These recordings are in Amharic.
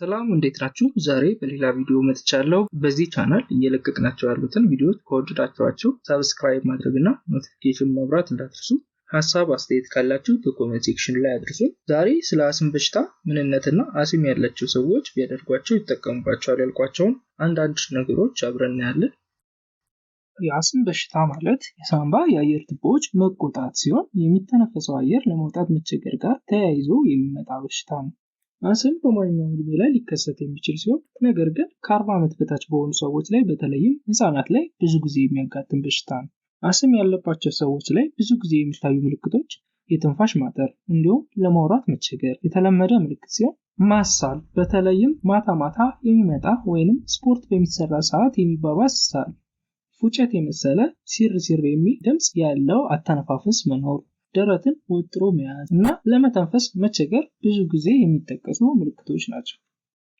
ሰላም፣ እንዴት ናችሁ? ዛሬ በሌላ ቪዲዮ መጥቻለሁ። በዚህ ቻናል እየለቀቅናቸው ያሉትን ቪዲዮዎች ከወደዳችኋቸው subscribe ማድረግ እና notification ማብራት እንዳትረሱ። ሀሳብ አስተያየት ካላችሁ በ comment section ላይ አድርሱ። ዛሬ ስለ አስም በሽታ ምንነትና አስም ያላቸው ሰዎች ቢያደርጓቸው ይጠቀሙባቸዋል ያልኳቸውን አንዳንድ ነገሮች አብረን እናያለን። የአስም በሽታ ማለት የሳንባ የአየር ቱቦዎች መቆጣት ሲሆን የሚተነፈሰው አየር ለመውጣት መቸገር ጋር ተያይዞ የሚመጣ በሽታ ነው። አስም በማንኛውም እድሜ ላይ ሊከሰት የሚችል ሲሆን ነገር ግን ከ40 ዓመት በታች በሆኑ ሰዎች ላይ፣ በተለይም ህጻናት ላይ ብዙ ጊዜ የሚያጋጥም በሽታ ነው። አስም ያለባቸው ሰዎች ላይ ብዙ ጊዜ የሚታዩ ምልክቶች የትንፋሽ ማጠር እንዲሁም ለማውራት መቸገር የተለመደ ምልክት ሲሆን፣ ማሳል፣ በተለይም ማታ ማታ የሚመጣ ወይንም ስፖርት በሚሰራ ሰዓት የሚባባስ ሳል፣ ፉጨት የመሰለ ሲር ሲር የሚል ድምፅ ያለው አተነፋፈስ መኖር፣ ደረትን ወጥሮ መያዝ እና ለመተንፈስ መቸገር ብዙ ጊዜ የሚጠቀሱ ምልክቶች ናቸው።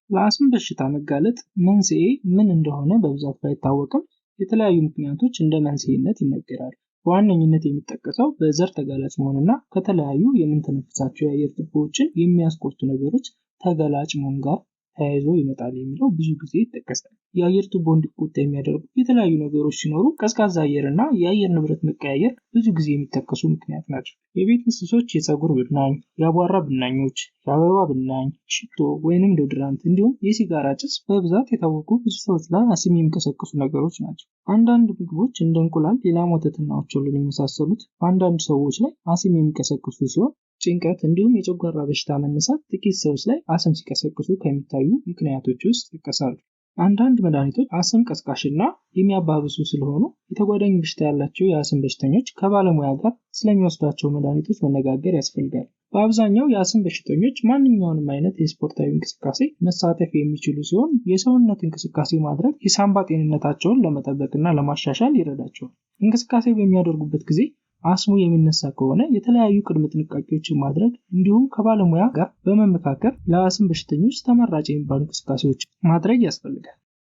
ለአስም በሽታ መጋለጥ መንስኤ ምን እንደሆነ በብዛት ባይታወቅም የተለያዩ ምክንያቶች እንደ መንስኤነት ይነገራል። በዋነኝነት የሚጠቀሰው በዘር ተጋላጭ መሆንና ከተለያዩ የምንተነፍሳቸው የአየር ቱቦዎችን የሚያስቆጡ ነገሮች ተጋላጭ መሆን ጋር ተያይዞ ይመጣል የሚለው ብዙ ጊዜ ይጠቀሳል። የአየር ቱቦ እንዲቆጣ የሚያደርጉ የተለያዩ ነገሮች ሲኖሩ ቀዝቃዛ አየር እና የአየር ንብረት መቀያየር ብዙ ጊዜ የሚጠቀሱ ምክንያት ናቸው። የቤት እንስሶች የፀጉር ብናኝ፣ የአቧራ ብናኞች፣ የአበባ ብናኝ፣ ሽቶ ወይንም deodorant እንዲሁም የሲጋራ ጭስ በብዛት የታወቁ ብዙ ሰዎች ላይ አስም የሚቀሰቅሱ ነገሮች ናቸው። አንዳንድ ምግቦች እንደ እንቁላል፣ የላም ወተትና ኦቾሎኒ የመሳሰሉት በአንዳንድ ሰዎች ላይ አስም የሚቀሰቅሱ ሲሆን፣ ጭንቀት እንዲሁም የጨጓራ በሽታ መነሳት ጥቂት ሰዎች ላይ አስም ሲቀሰቅሱ ከሚታዩ ምክንያቶች ውስጥ ይጠቀሳሉ። አንዳንድ መድኃኒቶች አስም ቀስቃሽና የሚያባብሱ ስለሆኑ የተጓዳኝ በሽታ ያላቸው የአስም በሽተኞች ከባለሙያ ጋር ስለሚወስዷቸው መድኃኒቶች መነጋገር ያስፈልጋል። በአብዛኛው የአስም በሽተኞች ማንኛውንም አይነት የስፖርታዊ እንቅስቃሴ መሳተፍ የሚችሉ ሲሆን የሰውነት እንቅስቃሴ ማድረግ የሳንባ ጤንነታቸውን ለመጠበቅና ለማሻሻል ይረዳቸዋል። እንቅስቃሴ በሚያደርጉበት ጊዜ አስሙ የሚነሳ ከሆነ የተለያዩ ቅድመ ጥንቃቄዎችን ማድረግ እንዲሁም ከባለሙያ ጋር በመመካከር ለአስም በሽተኞች ተመራጭ የሚባሉ እንቅስቃሴዎች ማድረግ ያስፈልጋል።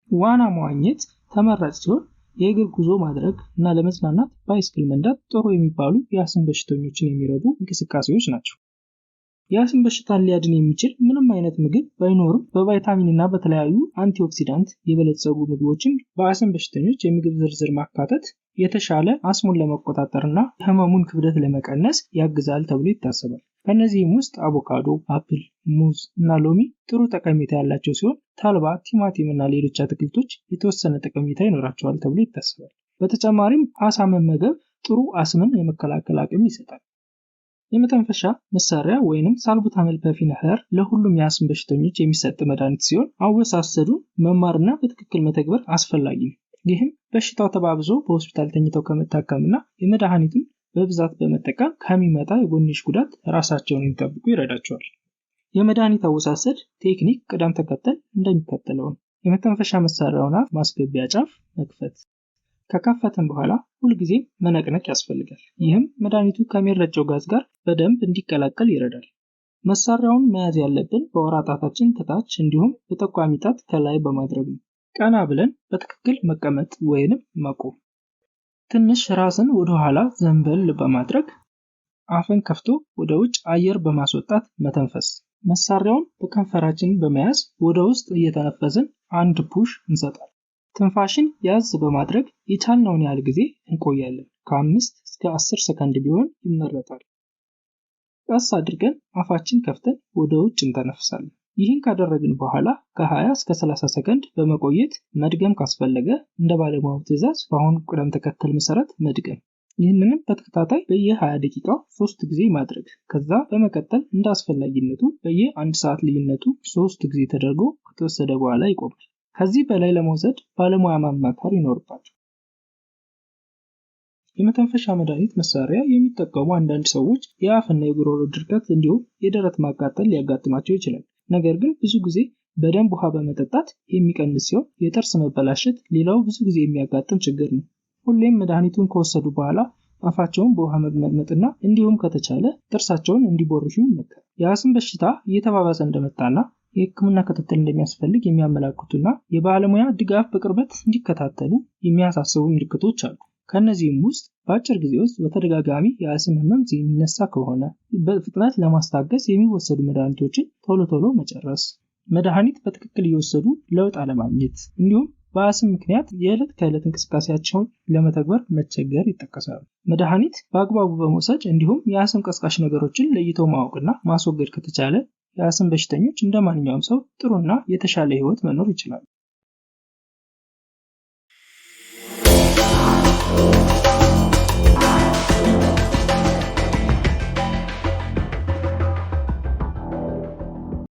ዋና መዋኘት ተመራጭ ሲሆን የእግር ጉዞ ማድረግ እና ለመዝናናት ባይስክል መንዳት ጥሩ የሚባሉ የአስም በሽተኞችን የሚረዱ እንቅስቃሴዎች ናቸው። የአስም በሽታን ሊያድን የሚችል ምንም አይነት ምግብ ባይኖርም በቫይታሚን እና በተለያዩ antioxidant የበለጸጉ ምግቦችን በአስም በሽተኞች የምግብ ዝርዝር ማካተት የተሻለ አስሙን ለመቆጣጠር እና ህመሙን ክብደት ለመቀነስ ያግዛል ተብሎ ይታሰባል። ከእነዚህም ውስጥ አቮካዶ፣ apple፣ ሙዝ እና ሎሚ ጥሩ ጠቀሜታ ያላቸው ሲሆን ተልባ፣ ቲማቲም እና ሌሎች አትክልቶች የተወሰነ ጠቀሜታ ይኖራቸዋል ተብሎ ይታሰባል። በተጨማሪም አሳ መመገብ ጥሩ አስምን የመከላከል አቅም ይሰጣል። የመተንፈሻ መሳሪያ ወይንም salbutamol puff inhaler ለሁሉም የአስም በሽተኞች የሚሰጥ መድኃኒት ሲሆን አወሳሰዱን መማርና በትክክል መተግበር አስፈላጊ ነው። ይህም በሽታው ተባብሶ በሆስፒታል ተኝተው ከመታከምና የመድኃኒቱን በብዛት በመጠቀም ከሚመጣ የጎንዮሽ ጉዳት ራሳቸውን እንዲጠብቁ ይረዳቸዋል። የመድኃኒት አወሳሰድ ቴክኒክ ቅደም ተከተል እንደሚከተለው ነው። የመተንፈሻ መሳሪያውን አፍ ማስገቢያ ጫፍ መክፈት። ከከፈትን በኋላ ሁልጊዜም መነቅነቅ ያስፈልጋል። ይህም መድኃኒቱ ከሚረጨው ጋዝ ጋር በደንብ እንዲቀላቀል ይረዳል። መሳሪያውን መያዝ ያለብን በአውራ ጣታችን ከታች እንዲሁም በጠቋሚ ጣት ከላይ በማድረግ ነው። ቀና ብለን በትክክል መቀመጥ ወይንም መቆም። ትንሽ ራስን ወደ ኋላ ዘንበል በማድረግ አፍን ከፍቶ ወደ ውጭ አየር በማስወጣት መተንፈስ። መሳሪያውን በከንፈራችን በመያዝ ወደ ውስጥ እየተነፈስን አንድ push እንሰጣለን። ትንፋሽን ያዝ በማድረግ የቻልነውን ያህል ጊዜ እንቆያለን። ከ5 እስከ 10 ሰከንድ ቢሆን ይመረጣል። ቀስ አድርገን አፋችን ከፍተን ወደ ውጭ እንተነፍሳለን። ይህን ካደረግን በኋላ ከ20 እስከ 30 ሰከንድ በመቆየት መድገም ካስፈለገ እንደ ባለሙያው ትዕዛዝ በአሁኑ ቅደም ተከተል መሰረት መድገም። ይህንንም በተከታታይ በየ20 ደቂቃው 3 ጊዜ ማድረግ። ከዛ በመቀጠል እንደ አስፈላጊነቱ በየ1 ሰዓት ልዩነቱ 3 ጊዜ ተደርጎ ከተወሰደ በኋላ ይቆማል። ከዚህ በላይ ለመውሰድ ባለሙያ ማማከር ይኖርባቸዋል። የመተንፈሻ መድኃኒት መሳሪያ የሚጠቀሙ አንዳንድ ሰዎች የአፍና የጉሮሮ ድርቀት እንዲሁም የደረት ማቃጠል ሊያጋጥማቸው ይችላል። ነገር ግን ብዙ ጊዜ በደንብ ውሃ በመጠጣት የሚቀንስ ሲሆን የጥርስ መበላሸት ሌላው ብዙ ጊዜ የሚያጋጥም ችግር ነው። ሁሌም መድኃኒቱን ከወሰዱ በኋላ አፋቸውን በውሃ መጉመጥመጥና እንዲሁም ከተቻለ ጥርሳቸውን እንዲቦርሹ ይመከራል። የአስም በሽታ እየተባባሰ እንደመጣና የሕክምና ክትትል እንደሚያስፈልግ የሚያመላክቱና የባለሙያ ድጋፍ በቅርበት እንዲከታተሉ የሚያሳስቡ ምልክቶች አሉ። ከእነዚህም ውስጥ በአጭር ጊዜ ውስጥ በተደጋጋሚ የአስም ህመም የሚነሳ ከሆነ፣ በፍጥነት ለማስታገስ የሚወሰዱ መድኃኒቶችን ቶሎ ቶሎ መጨረስ፣ መድኃኒት በትክክል እየወሰዱ ለውጥ አለማግኘት፣ እንዲሁም በአስም ምክንያት የዕለት ከዕለት እንቅስቃሴያቸውን ለመተግበር መቸገር ይጠቀሳሉ። መድኃኒት በአግባቡ በመውሰድ እንዲሁም የአስም ቀስቃሽ ነገሮችን ለይቶ ማወቅና ማስወገድ ከተቻለ የአስም በሽተኞች እንደ ማንኛውም ሰው ጥሩና የተሻለ ህይወት መኖር ይችላሉ።